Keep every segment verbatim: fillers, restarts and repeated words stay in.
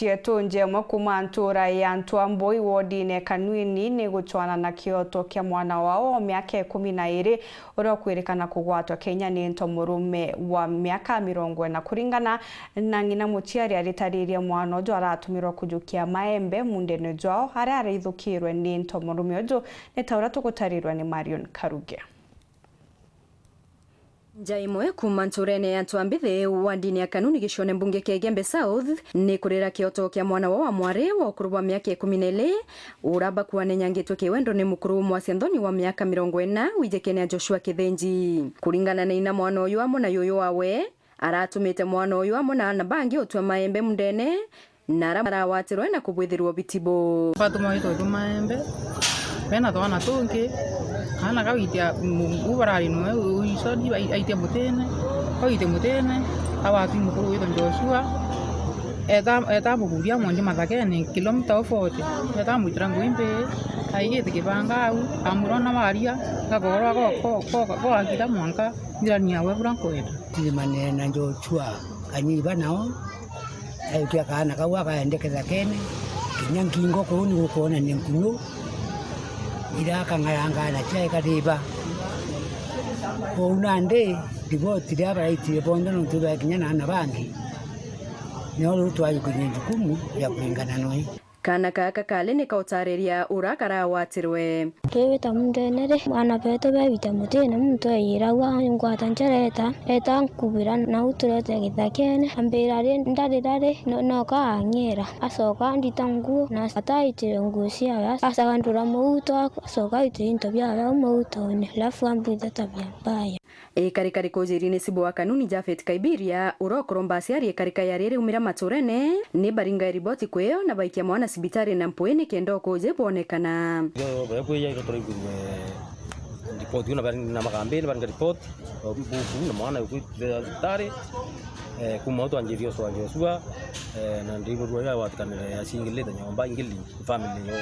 Cietu njemwe kuuma ntuura ya Ntwambui wodine Kanwini ni gucwana na kioto kia mwana wao wa miaka ikumi na iri uria ukwirikana kugwatwa kinya ni ntomurume wa miaka mirongo ina. Kuringana na ng'ina muciari aritaririe mwana uju aratumirwa kujukia maembe mundene jwao aria araithukirwe ni ntomurume uju, ni ta uria tugutarirwa ni Marion Karuge. Nja imwe kuuma ntuurene ya Ntwambithi, wandini ya Kanuni gicione mbunge kia Igembe South, ni kurira kioto kia mwana wa wa mwari wa ukuru bwa miaka ikumi na iri, ura bakuane nyangitwe kiwendo ni mukuru mwasi Anthony wa miaka mirongo ina, wijikene ya Joshua Kithinji. Kuringana na ina mwana uyu amwe na yuyu wawe, aratumite mwana uyu amwe na ana bangi utua maembe mundene, na ara barawatirwe na kubwithirwa ubiti bo. Batuma witwa tu maembe, bena twana tungi, kaana kau itia, u barari nwe, u isoni, ai-, aitia mutine, kau itia mutine, kau ati mukuru witwa Joshua, eta, eta mukuria mwenje mathakene, kilomita o forty, eta mwitira ngui mbi, aigite kibanga au, amwira ona waria, gakogorwa go, go, go, go akira mwanka, njirani yawe bura nkwenda. Tirimanene na Joshua kanyiba nao, aikia kaana kau akaendeketha kene, kinya nkingo kuu ni gukwonania nkunu, ira akang'arangana cia ikariba. Uu nandi, riboti riria baraitire bonthe nontu bekinya na aana bangi, nio riu twajukirie njukumu ya kuringana noi. Kaana gaka kari ni kautariria ura karawatirwe. Twibita mundene ri, aana betu bebita mutine, muntu eyiragua, ngwata njara eta, eta nkubira, nau turete githakene. Ambira ri, ndarira ri, no-, noka ang'ira. Acoka andita nguo, na ataitire nguo ciawe, acagandura mauto, acoka aitire into biawe au mautone, alafu ambwitha tabia mbaya. Ikarika rikujiri ni cibu wa Kanuni Japhet Kaibiria, ura ukuromba aciari ikarika ya riri umira maturene, ni baringa riboti kwio na baikia mwana cibitari na mpwi ni kenda ukuji bwonekana. Yo, baria kwiya iro turaigurwe riboti na bari-, na magambini baringa riboti, o mbuku na mwana yuku cibitari, eh, kuma utwanjirie uswa Joshua, eh, na ndigurwa ya watikanire ya cingilite nyomba ingili family yo.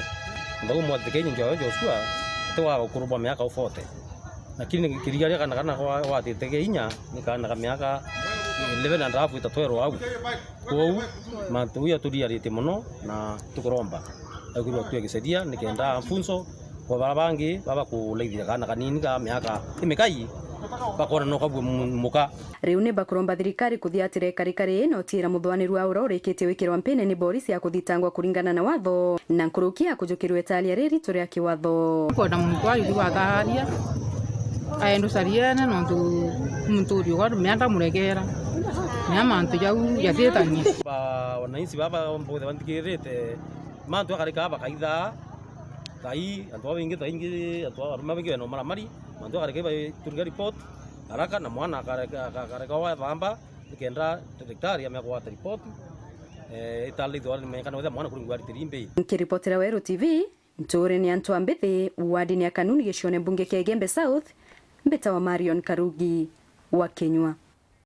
Ndau mwathikeni ngio Joshua, ti wa ukuru bwa miaka forty. Lakini kirigaria kana kana gwatite inya ni kana ka miaka eleven and a half itatwerwa au. Kwou mantu uyu aturiaritie mono na tukuromba akwirwa tu agicaria nikenda mfunso kwa bara bangi baba kulaithia kana kanini ka miaka imikai bakona no kabue mu-, muka. Riu ni bakuromba thirikari kuthiatira ikarikari ino tiira muthwanirua uria urikitie wikirwa mpine ni borisi ya kuthitangwa kuringana na watho, na nkuruki ya kujukirwa italia riritu ria kiwatho. Kwenda muntu ayu gwataria aendu cariene nontu muntu uri uga mea ndamuregera mea mantu jau jatitanie. Ba wananchi baba mbothe banthikirite mantu akarika bakaitha. Thaii antu babaingi, thaingi antu babarume baingi bena umaramari, mantu akarika baturiga report haraka na mwana akareka, akareka wathamba. Nikenda ndagitari amea kugwata ripoti, eh, italithwa ni menyekana wethe mwana kuringwa aritiri imbi. Nkiripotera Weru T V, ntuurene ya Ntwambithi, wardini ya Kanuni gicione mbunge kia Igembe South, mbitawa Marion Karugi wa Kinyua.